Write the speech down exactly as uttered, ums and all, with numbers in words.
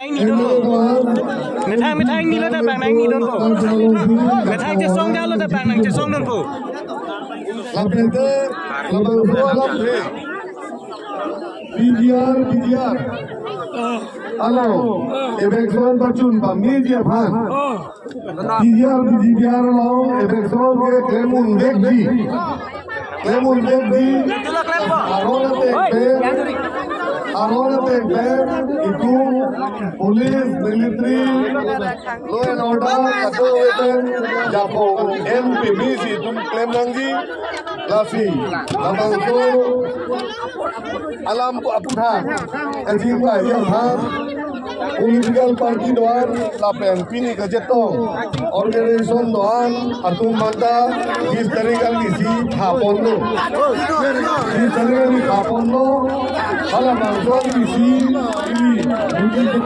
Methang, methang nilo ta bang nang nidunpo. Methang chesong dalo ta bang nang chesongdunpo. Lapen te, labangso alam he. P G R, P G R. Alo, eviction pachun pame ji aphan. P G R, P G R along eviction keklem unvekji. Klem unvekji. Aron ateng pen, aron ateng pen, itum police, military, law and order, kadokave pen, japo, M P B C itum klem nangji, lasi, labangso, alam aputhak, kachingvai aphan, political party do-an, lapen pini kachetong organization do-an atum manta bis tarik arni si thaponlo. Bis tarik arni thaponlo. Halabangso arni si, ini, ini